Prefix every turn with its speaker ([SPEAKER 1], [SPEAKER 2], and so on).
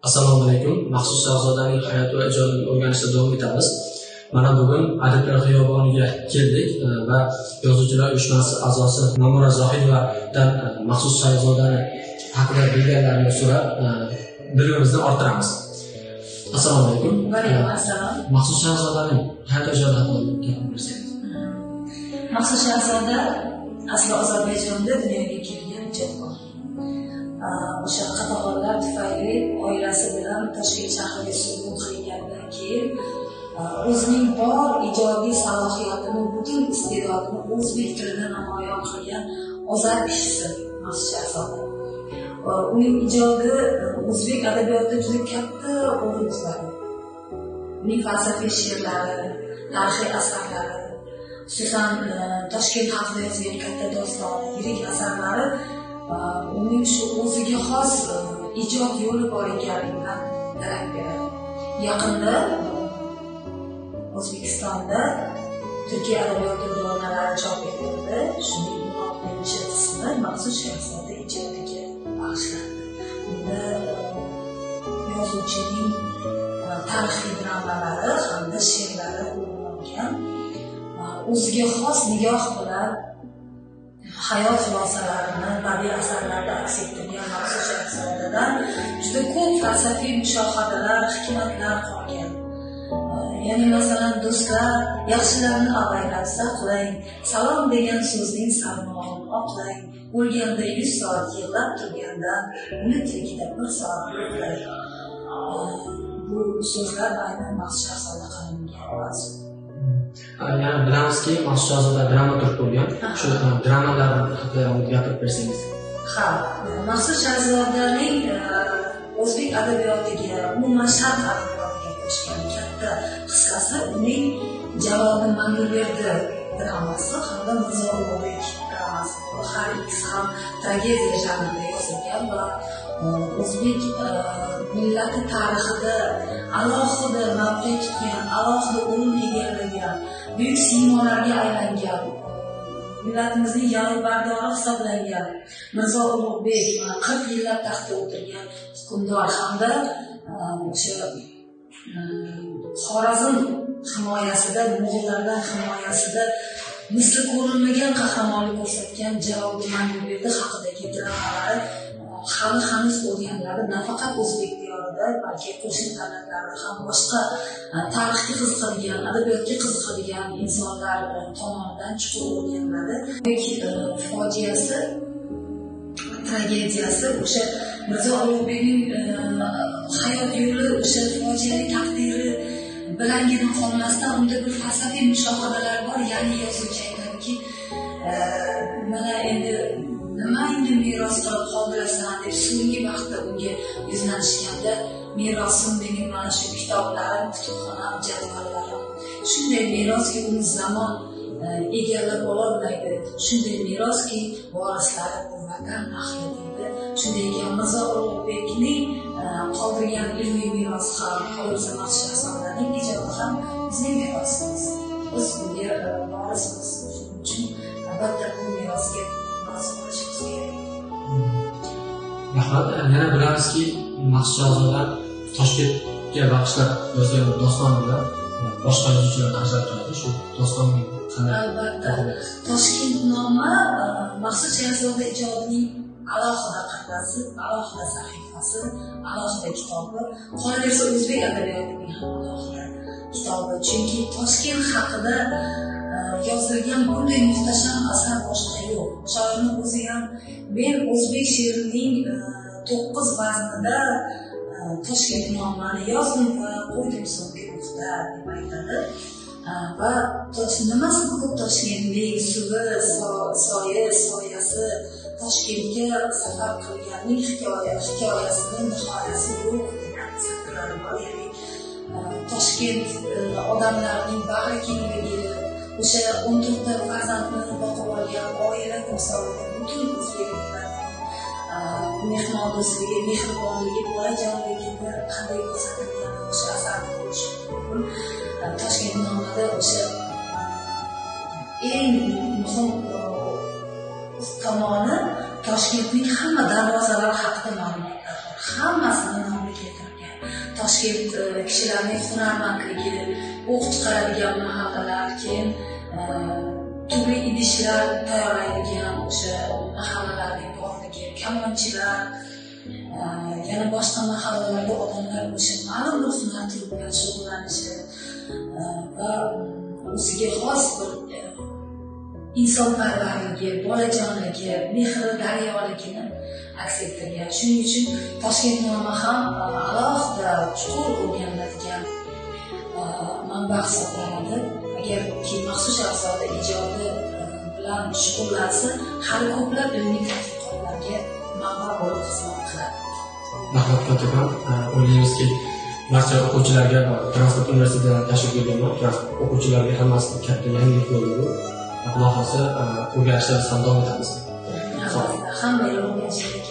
[SPEAKER 1] Assalomu alaykum. Maqsud Shahzodaning hayoti va ijodini o'rganishda davom etamiz. Mana bugun Adiblar xiyoboniga keldik va Yozuvchilar uyushmasi a'zosi Mamura Zohidovadan Maqsud Shahzodani haqida bilganlarini so'rab, bilimimizni orttiramiz. Assalomu alaykum.
[SPEAKER 2] Va alaykum assalom.
[SPEAKER 1] Maqsud Shahzodaning hayot va ijodi haqida gapirib bersangiz.
[SPEAKER 2] Maqsud Shahzoda asli Ozarbayjonda dunyoga kelgan ijodkor. O'sha qatag'onlar tufayli oilasi bilan Toshkent shahriga surgun qilingandan keyin o'zining bor ijodiy salohiyatini, butun iste'dodini o'zbek tilida namoyon qilgan ozar kishisi Maqsud Shahzoda. Uning ijodi o'zbek adabiyotida juda katta o'rin tutadi. Uning falsafiy she'rlari, tarixiy asarlari, xususan Toshkent haqida yozgan katta dostoni, yirik asarlari uning shu o'ziga xos ijod yo'li bor ekanligidan darak beradi. Yaqinda O'zbekistonda Turkiya adabiyoti durdonalari chop etildi. Shuning 16-qismi Maqsud Shahzoda ijodiga bag'ishlandi. Unda yozuvchining tarixiy dramalari hamda she'rlari o'rin olgan. O'ziga xos nigoh bilan hayot xulosalarini badiiy asarlarda aks ettirgan Maqsud Shahzodadan juda ko'p falsafiy mushohadalar, hikmatlar qolgan. Ya'ni masalan, do'stlar, yaxshilarni avaylab saqlang, salom degan so'zning salmog'ini oqlang, o'lganda 100 soat yig'lab turgandan uni tirikda 1 soat yo'qlang. Bu so'zlar aynan Maqsud Shahzoda qalamiga mansub.
[SPEAKER 1] Yana bilamizki, Maqsud Shahzoda dramaturg bo'lgan. Shu dramalar haqida gapirib bersangiz.
[SPEAKER 2] Ha, Maqsud Shahzodaning o'zbek adabiyotiga, umuman sharq adabiyotiga qo'shgan katta hissasi uning Jaloliddin Manguberdi dramasi hamda Mirzo Ulug'bek dramasi. Har ikkisi ham tragediya janrida yozilgan va o'zbek millati tarixida alohida mavqe tutgan, alohida o'rin egallagan, buyuk siymolarga aylangan, millatimizning yalvardori hisoblangan Mirzo Ulug'bek mana 40 yillab taxtda o'tirgan hukmdor hamda o'sha Xorazm himoyasida, mo'g'ullardan himoyasida misli ko'rilmagan qahramonlik ko'rsatgan Jaloliddin Manguberdi haqidagi dramalari hali hanuz o'rganiladi. Nafaqat o'zbek diyorida, balki qo'shni davlatlarda ham boshqa tarixga qiziqadigan, adabiyotga qiziqadigan insonlar tomonidan chuqur o'rganiladi. Buyuk fojiasi, tragediyasi o'sha Mirzo Ulug'bekning hayot yo'li, o'sha fojiali taqdiri bilangina qolmasdan unda bir falsafiy mushohadalar bor. Ya'ni yozuvchi aytadiki, mana endi nima endi meros qilib qoldirasan deb so'nggi vaqtda unga yuzlanishganda, merosim mening mana shu kitoblarim, kutubxonam, jadvallarim. Shunday meroski uni zamon egallab ololmaydi. Shunday meroski vorislari bu vatan ahli deydi. Shunday ekan Mirzo Ulug'bekning qoldirgan ilmiy merosi ham, qolaversa Maqsud Shahzodaning ijodi ham bizning merosimiz. Biz bunga vorismiz. Shuning uchun albatta bu merosga munosib bo'lishimiz kerak.
[SPEAKER 1] Rahmat. Yana bilamizki, Maqsud Shahzoda Toshkentga bag'ishlab yozgan doston bilan boshqa yozuvchilar ajralib turadi. Shu dostonning qanday?
[SPEAKER 2] Albatta. Toshkent nomi Maqsud Shahzoda ijodining alohida qirrasi, alohida sahifasi, alohida kitobi. Qolaversa o'zbek adabiyotining ham alohida kitobi. Chunki Toshkent haqida yozilgan bunday muhtasham asar boshqa yo'q. Shoirning o'zi ham men o'zbek she'rining 9 vaznida Toshkent nomini yozdim va qo'ydim so'nggi nuqta deb aytadi. Va nimasi ko'p Toshkentning suvi, soyi, soyasi, Toshkentga safar qilganning hikoyasining nihoyasi yo'q degan satrlari bor. Ya'ni Toshkent odamlarining bag'ri kengligi, o'sha 14 ta farzandni boqib olgan oila timsolida butun o'zbek millatining mehmondo'stligi, mehribonligi, bolajonligini qanday ko'rsatilgani o'sha asarda ko'rish mumkin. Toshkent nomida o'sha eng muhim tomoni Toshkentning hamma darvozalari haqida ma'lumotlar bor. Hammasini nomi keltirilgan. Toshkent kishilarining hunarmandligi, o'q chiqaradigan mahallalar, keyin turli idishlar tayyorlaydigan o'sha mahallalarning borligi, kamonchilar, yana boshqa mahallalarda odamlar o'sha ma'lum bir hunar turi bilan shug'ullanishi va o'ziga xos bir insonparvarligi, bolajonligi, mehri daryoligini aks ettirgan. Shuning uchun Toshkentnoma ham alohida chuqur o'rganiladigan manba hisoblanadi. Agarki Maqsud Shahzoda ijodi bilan shug'ullansa, hali ko'plab ilmiy tadqiqotlarga manba bo'lib xizmat qiladi.
[SPEAKER 1] Rahmat kattakon. O'ylaymizki, barcha o'quvchilarga va transport universitetidan tashrif buyurganman. Transport o'quvchilarga hammasi katta yangilik bo'ldi bu. Xudo xohlasa, o'rganishda biz ham davom etamiz.
[SPEAKER 2] Hamma o'rganishga.